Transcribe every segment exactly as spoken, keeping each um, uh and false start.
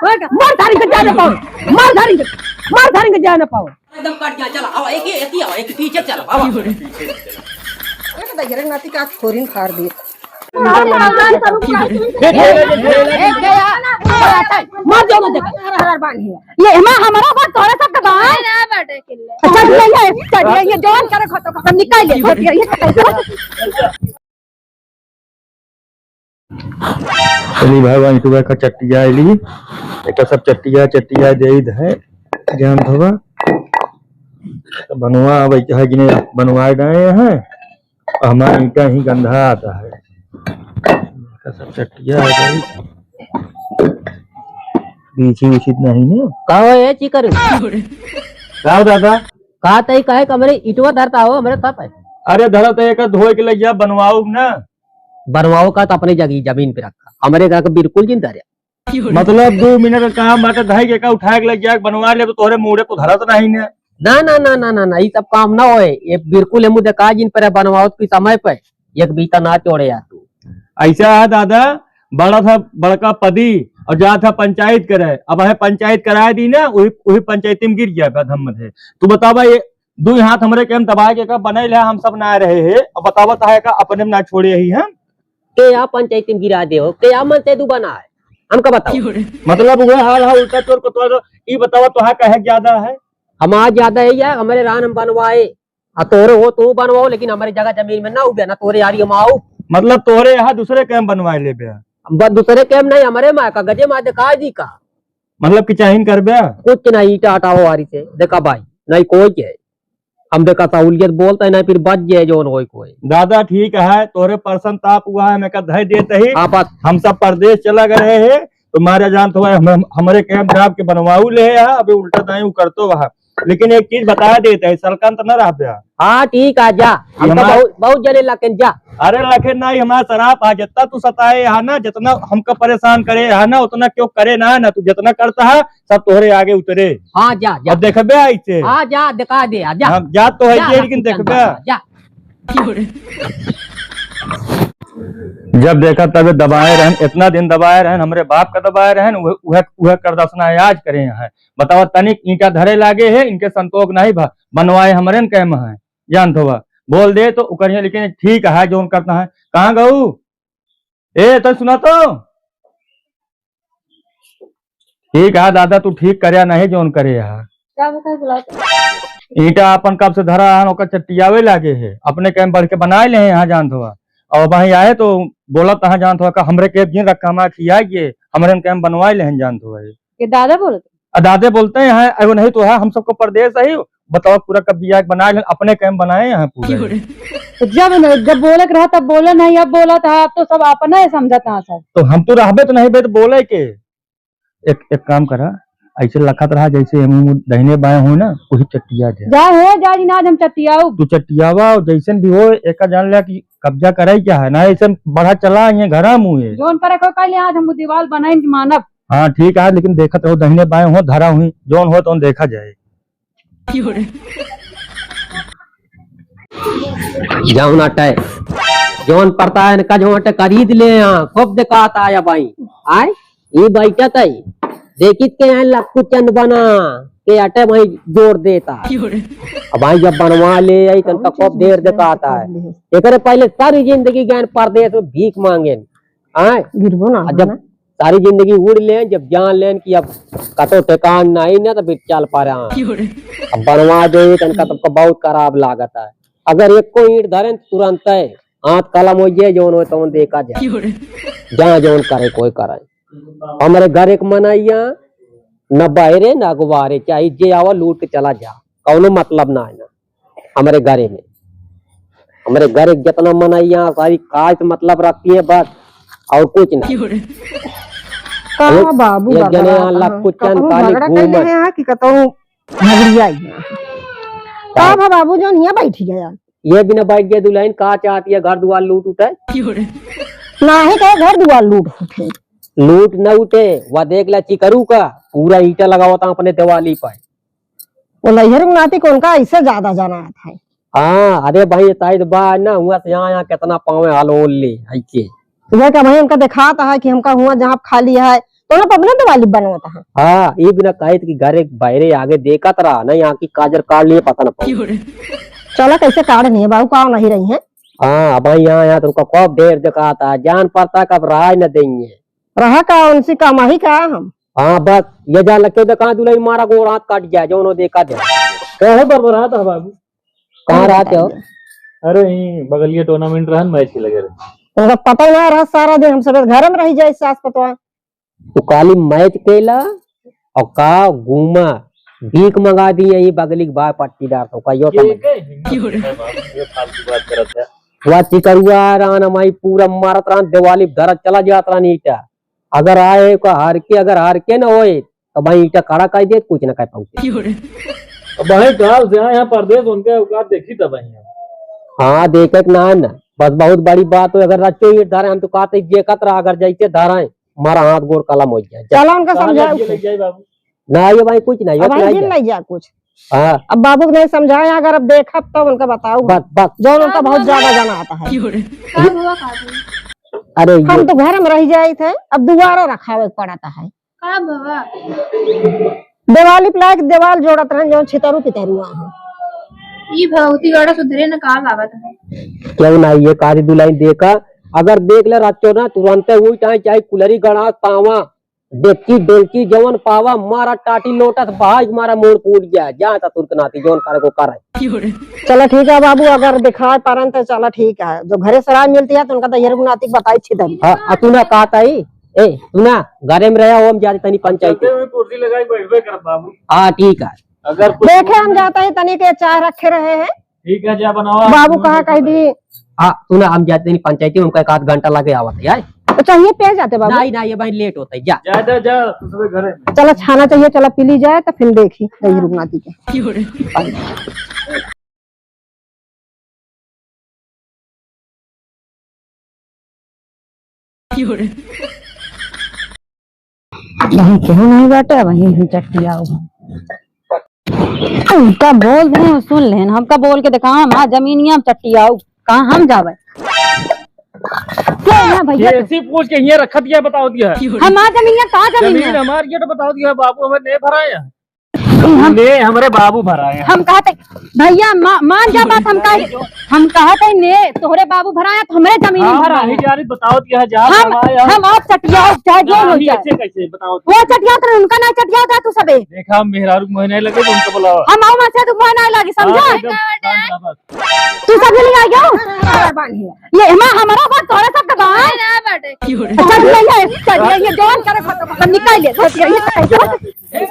मार धारी के जाए ना पाओ, मार धारी के, मार धारी के जाए ना पाओ। एकदम कट गया, चला, आओ, एक ही, एक ही, आओ, एक पीछे चला, आओ। एक दहिरे नाती का खोरिन फाड़ दिए। मार जाओ ना देखा। ये हमारा बात तोरे सब का है। अच्छा, ये, ये, ये जवान करे खतो का निकाल ले, ये। चली भाई, वहीं तो का चट्टिया आइली, एक सब चट्टिया, चट्टिया दे दे, जान धोबा। बनवा, अब है कि नहीं, बनवाए गए हैं। हमार ईंटा ही गंधा आता है। सब चट्टिया आ गई। बीछी उछी नहीं है। का हो ए चिकर? का हो दादा? का तई काहे का हमरे ईंटवा धरता हो, हमरे थप है। अरे धरत है, एक धोए के लइया बनवाओ ना। बनवाओ का तो अपने जगी-, जमीन पे रखा। हमरे घर के बिल्कुल जिन धरे। मतलब दो मिनट का काम बाटे, धाई के का उठाए के लग जाए, बनवा ले तो तोहरे मूड़े को धरत नहीं ने। ना, ना, ना, ना, ना, ना, ई सब काम ना होए। ये बिल्कुल ये मुझे कहा जिन पर बनवाओ की समय पे एक बीता ना छोड़े यार तू। ऐसा है दादा, बड़ा था बड़का पदी और जा था पंचायत करे, अब है पंचायत कराए दी ना, वही, वही पंचायती में गिर गया बा धम्म थे। तू बतावा ये दुई हाथ हमरे के हम दबाए के का बनाई ले, हम सब ना रहे हैं। अब बतावत है का अपने में ना छोड़े ही हम। के या पंचायती में गिरा दे हो, के या मन से तू बना है, हमका बताओ। मतलब वो हाल है उल्टा चोर को तोर, ई बतावा तो है कहे ज्यादा है। हमार ज्यादा है या हमरे रान हम बनवाए, आ तोरे हो तू बनवाओ, लेकिन हमरे जगह जमीन में ना उबे ना तोरे यारी हम आओ। मतलब तोरे यहाँ दूसरे के हम बनवाए ले बे? ब-, दूसरे के हम नहीं, हमरे माँ का गजे माँ दिखा दी का। मतलब कि चाहिन कर बे? कुछ नहीं, ईटा हटाओ वारी से, देखा भाई, नहीं कोई के। हम देखा सहूलियत बोलते हैं, नहीं फिर बच जाए जौन होई कोई। दादा ठीक है, तोरे परसन ताप हुआ है, मैं का धै देते ही। हाँ, बस। हम सब परदेश चला गए हैं, तो मारे जान तो है, हम, हमरे कैंप जाप के बनवाऊ ले है, अभी उल्टा दाई उ करतो वहाँ। लेकिन एक चीज बता देते हैं, सलकन तो न रह गया। हाँ, ठीक है, जा। हम तो हमार बहुत, बहुत जने लखन जा। अरे लखन नहीं, हमार शराब आ, जितना तू सताए है ना, जितना हमका परेशान करे है ना, उतना क्यों करे ना, ना तू जितना करता है, सब तोहरे आगे उतरे। हाँ, जा, जा। अब देखबे आई से। हाँ, जा, दिखा दे, आ, जा। हम जात तो है जा, ये, जा, लेकिन कुछ देखबे। अंदाज, जा। जब देखा तबे दबाए रहन, इतना दिन दबाए रहन, हमरे बाप का दबाए रहन, उहे, उहे, उहे करदसना है, आज करे हैं। बतावा, तनिक ईंटा धरे लागे है, इनके संतोष नहीं भा, बनवाए हमरे न कैम है, जानत हुआ। बोल दे तो उकरिया, लेकिन ठीक है, जौन करता है। कहाँ गऊ? ए, तो सुना तो। ठीक है दादा, तू ठीक करया नहीं जौन करे हा। का बताए बुलाओ तो? ईंटा अपन कब से धरा हन, ओकर चट्टियावे लागे है, अपने कैम बढ़ के बनाए ले हैं यहाँ जानत हुआ। और वहीं आए तो बोलत तहाँ जानत हुआ का हमरे कैम जिन रखा हमार खिया ये, हमरे कैम बनवाए ले हैं जानत हुआ ये। ये दादा बोलत? आ दादे बोलते हैं, एगो नहीं तो है, हम सबको परदेश है, बताओ पूरा कब्जिया के बनाए ले, अपने कैम बनाए हैं पूरे। तो जब न, जब बोले के रहा तब बोले नहीं, अब बोला था, अब तो सब अपना ही समझता है सब। तो हम तो रहबे तो नहीं बे तो बोले के। एक, एक काम करा, ऐसे लखत रहा जैसे हम दहिने बाएं हो ना, वही चट्टिया दे। जा हो, जा जी ना, आज हम चट्टियाऊ। तू चट्टियावा और जैसन भी हो, एका जान लिया कि कब्जा कराई क्या है ना, ऐसे बढ़ा चला ये घरा मुँह है। जौन पर को कहले आज हम दीवाल बनाएंगे मानव। हाँ ठीक है, लेकिन देखत रहो दहिने बाएं हो धरा हुई, जौन हो तो देखा जाए। जौन अटे, जौन पड़ता है इनका, जौन अटे खरीद ले, हाँ, खूब दिखाता है भाई। आए, ये बैठत है, देखित के हैं लक्कू चंद बना, के अटे भाई जोर देता। अब भाई जब बनवा ले आई, तो इनका खूब देर दिखाता है। एकरे पहले सारी जिंदगी गैन परदेश में भीख मांगे। आए, गिरबो ना आ जब होना। सारी जिंदगी उड़ लेन, जब जान लेन कि अब कतो ठिकान नहीं ना, तो फिर चल पड़ा। अब बनवा दे, तनका तुमको बहुत खराब लागत है। अगर एको ईंट धरेन, तुरंत है हाथ कलम हो जाए, जौन हो तौन देखा जाए। जहाँ जौन करे, कोई करे। हमरे घर एक मनैया, न बहरे, न अगवारे, चाहे जे आवा, लूट के चला जा, कौनो मतलब ना है ना। हमरे घरे में, हमरे घरे के जितना मनई यहाँ सारी खाए से मतलब रखती है बस, और कुछ नहीं। कहाँ बाबू एक जने यहाँ लखुचन खाली घूमत। हैं कि कतहु झगड़िया ही है। का भा बाबू जौन हियाँ बैठ गया? ये बिना बैठ गए दुल्हन का चाहती है, घर दुआर लूट उठे? नाही कहे घर दुआर लूट उठे। लूट न उठे, वह देख ला चिकरू का, पूरा ईंटा लगावता अपने दिवाली पर। वो नैहर के नाती को उनका ऐसे ज्यादा जनात है। हाँ, अरे भाई, ताई तो बा ना, हुआ से यहाँ, यहाँ कितना पावे हलोल ले, ऐसे। वह का भाई उनका दिखाता है कि हमका हुआ जहाँ खाली है, तो ना पबले दिवाली बनवत है। हाँ, ई बिना कहित कि घर एक बहरे आगे देखत रहा ना, यहाँ की काजर काट लिए पता ना पड़ा। चला कैसे काट नहीं है बाबू, का नहीं रही है। हाँ, अब यहाँ, यहाँ तुमका कब ढेर दिखाता है, जान पड़ता है कब रहा ही न देंगे। रहा का उनसे कमाही का हम। हाँ, बस ये जान लग के देखा दुलही मारा गोड़ हाथ काट जाए, जौन हो देखा दे। कहाँ बरबरात है बाबू? कहाँ रहते हो? अरे, यहीं बगलिया tournament रहन, match खेले गए रहे। उनका पता ही ना रहा, सारा दिन हम सब घर में रह जाए, सास पतवा। तू खाली match खेला और का घूमा, भीख मंगा दी यही बगली के बाय पट्टीदार तो कहियो ये समझ। के हिम्मत है बाबू, ये फालतू बात करत है। वह चिकरुआ रहन, हमारी पूरा मारत रहन, दिवाली धरत चला जात रहन ईटा। अगर आए का हार के, अगर हार के ना होए, तो भाई ईटा खड़ा कर दे, कुछ ना कह पाऊँ। अब भाई काल से आए हैं परदेस, उनके औकात देखी तब आई हैं। हाँ, देखे के ना है ना, बस बहुत बड़ी बात हो। अगर रच्चो ईट धरे, हम तो कहते देखत रहा, अगर जैसे धराए, मारा हाथ गोड़ कलम हो जाए। चला उनका समझाओ। ये लग जाए बाबू। ना, ये भाई कुछ नहीं, अब भाई नहीं जिन जाए। नहीं जा कुछ। हाँ। अब बाबू के नहीं समझाए, अगर अब देखब तब उनका बताओ। बस, बस। जो उनका बहुत ज्यादा जाना आता है। का हुआ का हुआ? अरे हम ये तो घर में रह जाए थे, अब दुआरो रखावे के पड़ता है। का बाबा? देवाली पे लायक देवाल जोड़त रहन, जौन छितरू पितरुआ हैं। ई भगवती गड़ा सुधरे न का लागत है। क्यों ना ये कारी दुलाई देखा, अगर देख ले रच्चो ना, तुरंते उही टाइम चाहे कुलरी गड़ा तावा, डेक्ची डेलची जवन पावा, मारा टाटी लोटस बहाई, मारा मोड़ फूट गया, जा ससुर के नाती जौन करे को करे। चला ठीक है बाबू, अगर दिखा पारन तो चला ठीक है, जो घरे सराय मिलती है तो उनका तो ये नाती बताई छितरू। हाँ, आ तू ना कहता ही, ए, तू ना, घरे में रहे हो, हम जाते तनी पंचायती। चलते हुए कुर्सी लगाई बैठबे कर बाबू। हाँ, ठीक है। अगर कुछ देखे, हम जाते हैं, तनी के चाय रखे रहे हैं। ठीक है, जा बनावा। बाबू कहाँ कह दी? हाँ, तू ना, हम जाते तनी पंचायती, उनका एक आध घंटा लगे आवत है, यार। अच्छा, ये पे जाते बाबू? नहीं, नहीं, ये भाई late होता है, जा। जा, जा, जा, तू सबे घरे में। चला, छाना चाहिए, चला, पी ली जाए, तो फिर देखी, दही रुकनाती के। नहीं, केहू नहीं बाटे, वहीं हम चट्टियाओ। उनका बोल दे, सुन लेन, हमका बोल के देखा, हम आज जमीनिया हम चट्टियाओ, कहाँ हम जावे? क्या है भैया? ये ऐसी पूछ के ये रखत गया, बताओ दिया। हम आज जमीनिया, कहाँ जमीनिया? जमीन हमारी है तो बताओ दिया, बाबू हमें नहीं भराया। हम ने हमरे बाबू भराए हैं। हम कहत है, भैया, मा-, मान जा बात, हम कह, हम कहत है ने, तोहरे बाबू भराए, तो हमरे जमीन हम भराए। नहीं जा रही, बताओ तो यहाँ जा हम, भराए हैं। हम आप चटियाओ, चाहे जो हो नहीं, जाए। ऐसे कैसे बताओ तो? वो चटियात रहे, उनका ना चटियाओ जा तू सबे। देखा, हम मेहरारू मोहे नहीं लगे, उनको बुलाओ। हम आओ, मैं से तू मोहे नहीं लगे, समझा? हाँ, एकदम, बस, बस। तू सब नहीं आ गया? ये हमा-, हमारा बात तोहरे सब का बात। ना बाटे। अच्छा, ये, ये, ये, ये जवान करे, सब निकाल ले, सब ये, ये, ये। एक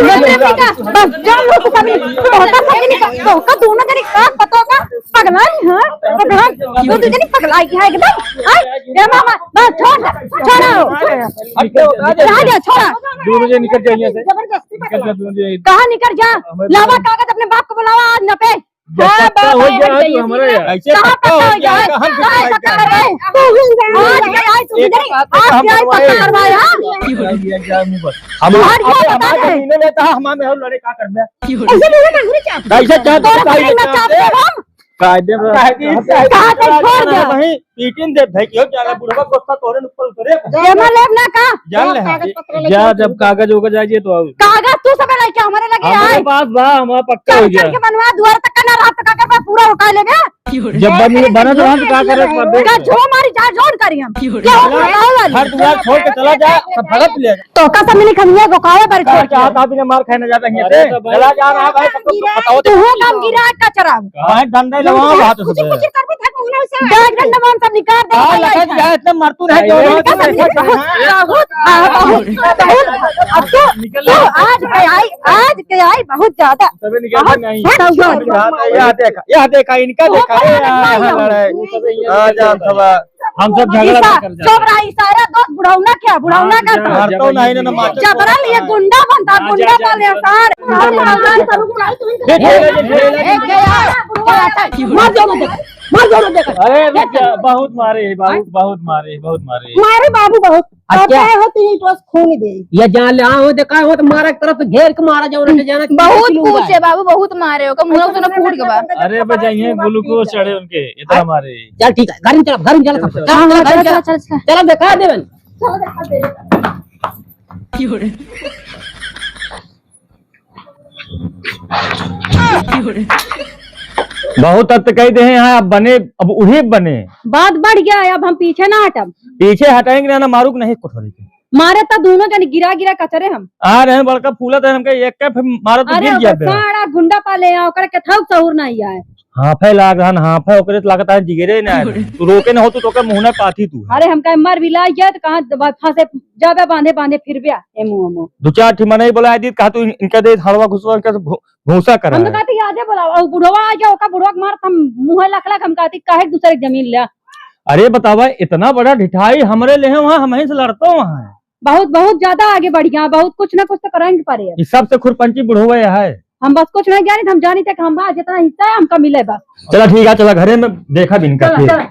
मिनट, एक मिनट, बस, जान लो, तू सब नहीं, तोहका सब नहीं, तोहका दोनों जने का पता होगा, पगला है, हाँ? पगला, तू तो जने पगला है एकदम, हाँ? ए मामा, बस, छोड़ दे, छोड़ो, छोड़ दे, छोड़ा। दोनों जने निकल जाइए से। जबरदस्ती निकल जा, दोनों जने। कहाँ निकल जा? लावा कागज, अपने बाप को बुलावा आज न पे। हाँ, पक्का हो जाए तो हमारे यार। ऐसे कहाँ पक्का हो जाए? कहाँ पक्का हो जाए? आज के आई तुम इधर, आज के आई पक्का करवाए, हाँ? हम हमारे जमीन में था, हमारे में लड़े का करबे? ऐसे मुंह में अंगूरी चाप। कैसे चाप? तोरा सही में चाप दे हम। कायदे में। कहाँ से छोड़ दे? वहीं पीटिन दे भाई, क्यों ज्यादा बुढ़वा गुस्सा तोरे ऊपर उतरे? जमा लेब ना का? जान ले, हाँ। कागज पत्र लेके जा, आओ। जब कागज वगज आ जाए तो आओ। कागज तू सब लेके हमारे लगे हमारे आए। पास बा, हमारा पक्का हो गया। चढ़ के बनवा, दुआर तक का ना रहा तो का करबा, पूरा उठा लेबे। जब बन-, बनत रहा तो का करे, का झो मारी, जा जोन करी हम। क्या हो रहा है? घर दुआर छोड़ के चला जा, सब भगत ले जा। तो का सब मिली खमिया को काहे पर छोड़ के? चाहत आप बिना मार खाए ना जाता है। अरे तो भाई, चला जा रहा भाई, सबको बताओ तो। तू हो काम गिरा कचरा। भाई डंडा लगा बात कुछ, सब। कुछ कर दे, उन्हें से डंडा, डंडा सब निकाल दे। हाँ, लगा जा, इतना मरतू रहे, जो इनका सब निकाल दे। बहुत, हाँ, बहुत, बहुत। अब तो, तो आज के आई, आज के आई बहुत ज्यादा। तबे निकल बहुत नहीं। ज्यादा हुआ। यह देखा, यह देखा, इनका वो देखा। पता नहीं। हाँ, जान थवा। हम सब झगड़ा इसा-, ना कर जाते। चुप रहा, इशारा दोस्त बुढ़ौना क्या, बुढ़ौना हाँ, का जब था। मारता हूँ, नहीं, ना, ना, मारता हूँ। जबरन ये गुंडा बनता, हाँ, गुंडा जा, जा। वाले सारे। देख, देख, देख, देख, देख। मर जाओ, मत देख, मर जाओ, मत देख। अरे, देख। बहुत मारे, बहुत, बहुत मारे, बहुत मारे। मारे बाबू, बहुत। अच्छा। अब क्या हो, तू ही तो खून दे। ये जान ले, हाँ, हो देखा हो तो मारा एक तरफ से घेर के मारा जाओ, ना जाना बहुत कुछ है बाबू, बहुत मारे हो, मुंह से ना फूट गवा। अरे, बजाइए, ग्लूकोज चढ़े उनके, इतना मारे। चल ठीक है, घर में चल, घर में चल, चल, चल, चल, चल, चल, चल, चल, देखा देवन। बहुत अत कह दे हैं यहाँ, अब बने, अब उही बने। बात बढ़ गया है, अब हम पीछे ना हटब। पीछे हटाएंगे ना, ना मारूक नहीं कोठरी के। मारे तो दोनों जन गिरा गिरा कचरे हम। आ रहे हैं बड़का फूलत है हमके एक का फिर मारत तो अरे गिर गया ओकर बे। सारा गुंडा पाले हैं, ओकरा के थौक सहूर नहीं आए। हाँफे लाग रहन, हाँफे ओकरे तो लागत है जिगरे ना आए। तू रोके ना हो, तू तो ओकर मुँह ना पाती तू। अरे हमका मर भी लाग गया तो कहाँ दबा-, फंसे जाबे बांधे बांधे फिर बे ए मुँह मुँह। दो चार ठी मनई बोला दी, कहा तू इन-, इनका दे हड़वा घुसवा इनका से भू-, भूसा करा हम तो है। कहते यादे बोला, और बुढ़वा आ गया, ओका बुढ़वा के मार हम मुँह लख लख हम कहते काहे दूसरे की जमीन ले। अरे बतावा, इतना बड़ा ढिठाई हमरे ले हैं वहाँ, हम ही से लड़तो वहाँ है। बहुत, बहुत ज्यादा आगे बढ़ गया, बहुत कुछ ना कुछ तो करेंगे पड़े। ये सबसे खुरपंची बुढ़वा है। हम बस कुछ नहीं जानी, हम जानी थे कि हम बा जितना हिस्सा है हमका मिले बस। चला ठीक है, चला घरे में देखा दिन का चला, फिर। चला।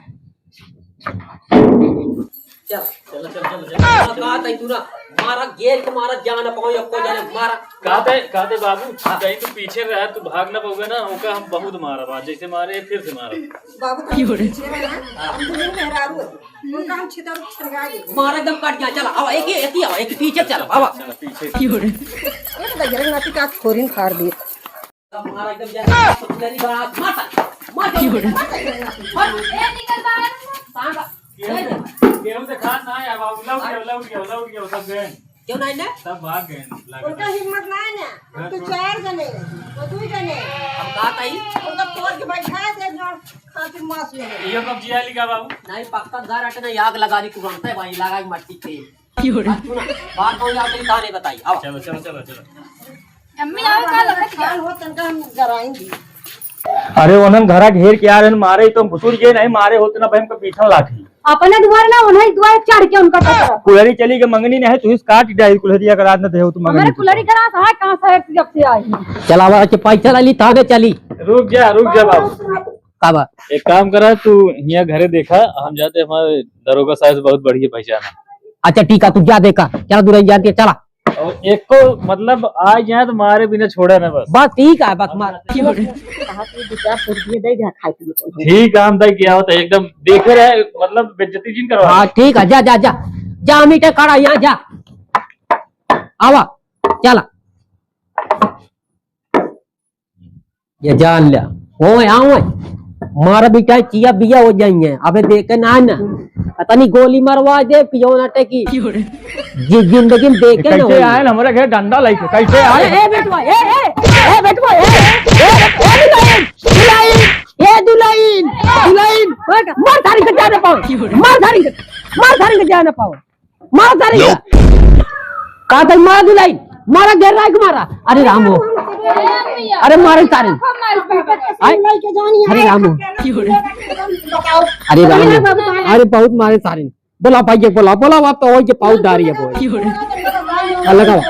चल, चल, चल, चल, चल। मारा, कहा तई तू ना, मारा गेर के मारा, जान पाओ, यक्को जाने, मारा। कहा तई, कहा तई बाबू, हाँ। कहीं तू पीछे रहा, तू भाग ना पाओगे ना, ओका हम बहुत मारा बा, जैसे मारे, फिर से मारा। बाबू, तो पीछे रहा, हम तो मेहरारू है। उनका हम छितर उतर गा दे। मारा एकदम कट गया, चला, आवा, एक ही, एक ही आवा, एक ही पीछे चला, आवा। चला, पीछे। एक तो गरम नाती का खोरिन फाड़ दिए। मारा एकदम जैसे, तेरी बात, मार, मार, मार, मार, मार। ए, निकल बाहर। सांगा। केहू से, केहू से खास ना है, अब उलट गया, उलट गया, उलट गया, सब गए। क्यों नहीं ने? सब भाग गए, लगा। उनका हिम्मत ना है ना। हाँ, तू छोड़। चार जने, वो दो जने। हम कहा था ही। उनका तोड़ के बैठा है, देख, खातिर मास में है। ये कब जिया लिखा बाबू? नहीं, पक्का घर हटे ना, आग लगा दी तुरंत है भाई, लगा के मट्टी तेल। की हो रे? बात सुना, बात कौन जाओ, तेरी कहानी बताई, आओ। चलो, चलो, चलो, चलो। अम्मी, आओ, का लगत है? हो, तनका हम जराएंगे। अरे, उन्हन घरा घेर के आ रहे, मारे तो हम घुसुर गए, नहीं मारे होते ना भाई, हमको पीछा लाठी। अपने दुआर ना, उन्हें दुआर चढ़ के उनका टकरा। कुलहरी चली के मंगनी नहीं, तू इस काट डाई कुलहरी, अगर आज न देहो तो मंगनी हमारे कुलहरी करा सा है, कहाँ से है, जब से आई। चला, अब के पैसा ला ली, ताने चली। रुक जा, रुक जा बाबू। का बा? एक काम करा, तू हियाँ घरे देखा, हम जाते, हमारे दरोगा साहब से बहुत बढ़िया पहचान है। अच्छा ठीक है, तू जा देखा, चला दुल्हन जान के चला। और एको मतलब आ जाए तो मारे बिना छोड़े ना बस। बस ठीक है, बस मार। कहा तू दो चार सौ रुपये दे दे, खाए पिए को। ठीक है, हम दे के आवत है, एकदम देखे रहे, मतलब बेइज्जती जिन करवा। हाँ ठीक है, जा जा जा जा, मीठे खड़ा यहाँ जा, आवा, चला। ये जान ल्या। ओए, आओ, ओए। मारा बिटाए चिया बिया हो जाइए। अबे देखे ना, ना। तनी गोली मरवा दे, पियोन अटे की। क्यों रे? जि-, जिंदगी में देखे ना कैसे होई। आयल हमरे घर डंडा लेके? कैसे ए, आयल? ए, बेटवा, ए, ए, ए, बेटवा, ए, ए, ए, दुल्हन, दुल्हन, ए, दुल्हन, दुल्हन। मार, मार सारी के जाने पाओ। क्यों रे? मार सारी के, मार सारी के जाने पाओ। मारा सारे का। का तई मारा दुल्हन, मारा घेर राख मारा। अरे राम हो। अरे मारे सारे। आय। अरे राम हो। अरे राम हो। अरे बहुत मारे सारे। बोला भाई, ये बोला, बोला, आप तो वही के पाउत डारी है बोल। हाँ, लगाओ।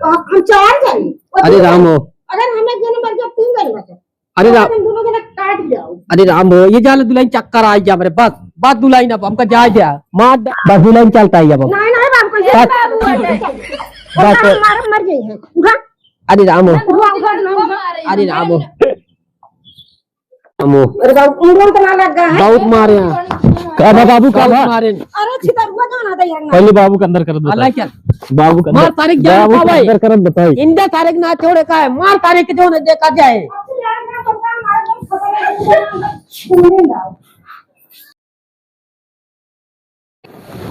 हम चार जन। अरे राम हो। अगर हमें जन मर गया, तीन जन बचे। अरे राम, हम दोनों जना काट जाओ। अरे राम हो, ये जाले दुल्हन चक्कर आ गया मेरे, बस, बस दुल्हन अब हमका जाए दे, मार दे। बस दुल्हन चलता है अब। नहीं, नहीं बाबू, कैसे बस। बाबू, कैसे? बस। उठा, मार, मर गई है। उठा। अरे राम हो। उठा, उठा, उठा, उठा। अरे राम हो। राम हो। अरे बाबू, उंगल तो ना लग गया है। बहुत मारे हैं। का बा बाबू, का बहुत बा? मारे हैं। अरे छितरुआ जाना था यार ना। पहले बाबू के अंदर कर दो। अल्लाह क्या? बाबू के अंदर, मार तारीख जान बाबू के पावे। अंदर करम बताई। इंदा तारीख ना छोड़े का है, मार तारीख के जो न देखा जाए।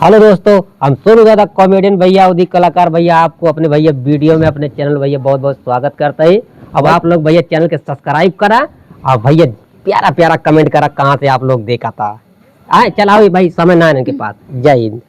हेलो दोस्तों, हम सोनू दादा कॉमेडियन भैया, उदित कलाकार भैया, आपको अपने भैया वीडियो में, अपने चैनल भैया बहुत बहुत स्वागत करते हैं। अब आप लोग भैया चैनल के सब्सक्राइब करा और भैया प्यारा प्यारा कमेंट करा, कहाँ से आप लोग देखा था। आए, चलाओ भाई, समय ना है इनके पास। जय हिंद।